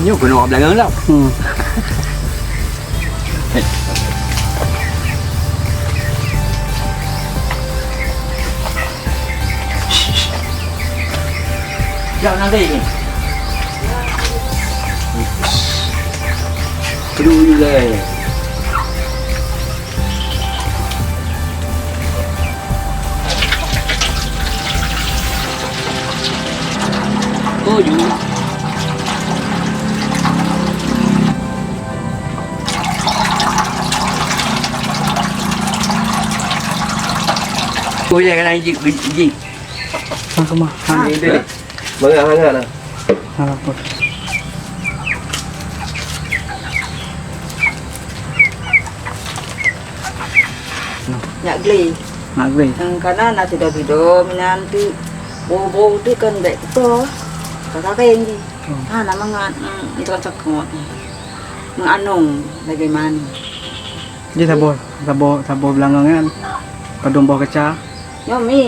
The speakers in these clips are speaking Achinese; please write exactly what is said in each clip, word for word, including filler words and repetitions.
Nyoe keunoe belakang lom. Hmm. Jak nanti. Aduh, ilai. Oh, jauh. Oh, ya, kan, jik, jik. Hah, kemah? Hah. Ini dia. Mangat-mangat lah. Hah, apa? Nyak glé. Nyak glé. Nyang kana na tido-tido, minan tu bau-bau tu kan bèk kuto. Kakak kain ji. Hmm. Ha, na mangat, hmm, itu kan cokot. Ngan anong lagi mani. Jadi saboh, saboh, saboh beulangong nyan padum boh kaca? Nyoe mi.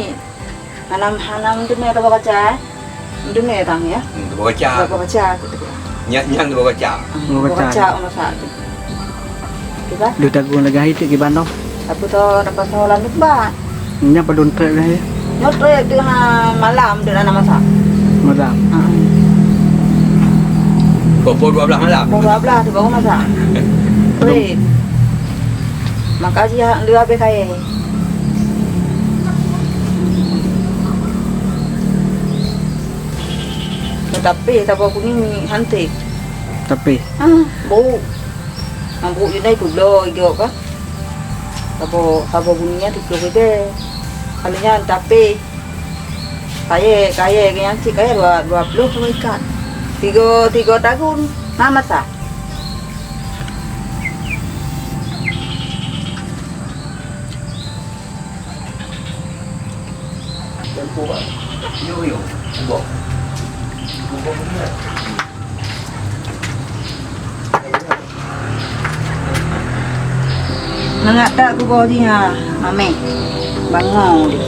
Hanam, hanam deungoe tabah kaca, eh? Deungoe tang, ya? Hmm, tabah kaca. Tabah kaca, gitu. Nyan, nyan tabah kaca. Ah, tabah kaca. Tabah kaca, ono sa tu. Gitu kan? Dua tagun lagèe hai tu kiban noh. Aku tu dapat soalan tu, Pak. Nyan padum trek dah, ya? Nyoe trek tu, ha, malam tu dah nak masak. Malam. Ha. Pukul dua belas malam. Pukul dua belas tu baru masak. Trek. Makasih, ha, dua habis kaya. Tapi saboh kuning ni hantik. Tapi? Ah, bau. Ah, bau ni dai kubloe igo kan. Saboh, saboh kuning ni tiga puluh ribu. Kalau nyan tapi kaya, kaya, nyan cit kaya dua, dua puluh sama ikat. Tiga, tiga tahun. Nah, masa? Mangat tak kuboh dia, Mameh. Bangon dia.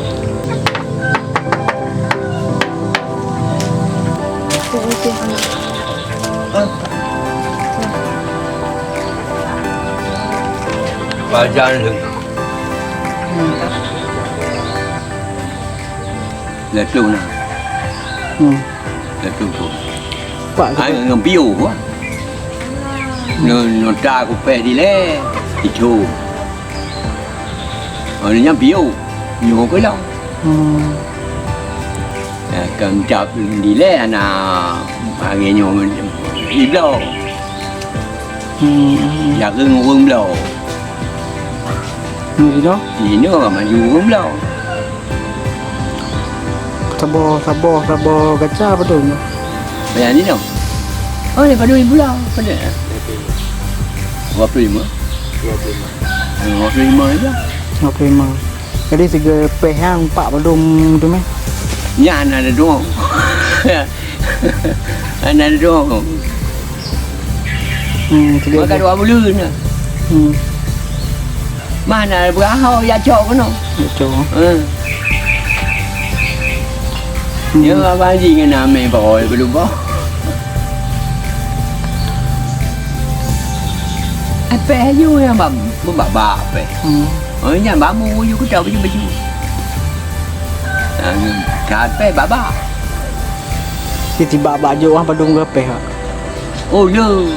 Pajan. Gatuh na. Hmm. Gatuh tu. Pak, ai, ngon piôh, wah. Ngon nota kupéh dilèe, itu. Oh, nyan piôh. Nyoe keu lôn. Hmm. Ya, kan cap dilèe ana angin nyoe ibloe. Hmm, hmm. Ya, keu ureueng bloe. Hmm, gitu. Inoe maju ureueng bloe. Saboh, saboh, saboh gaca padum? Banyak ni dong. Oh, ni padum ibu lah. Pada? Dua puluh lima. Dua puluh lima. Hmm, dua puluh lima aja. Dua puluh lima. Jadi, siga péh nyan empat padum tu meh? Nyan ada dua. Ada dua. Hmm, siga. Maka dua buleuen dah. Hmm. Mana beurahô ya cok keunoe? Ya cok. Eh. Hmm. Ya, Abang Haji ngon Amé bawa ke lupa. Apa ayu yang bam, baba apa? Hmm. Oh, nyan bamu yu kita baju-baju. Ah, ka apa baba? Di tiba baju ah padum ke apa, ha? Oh, le.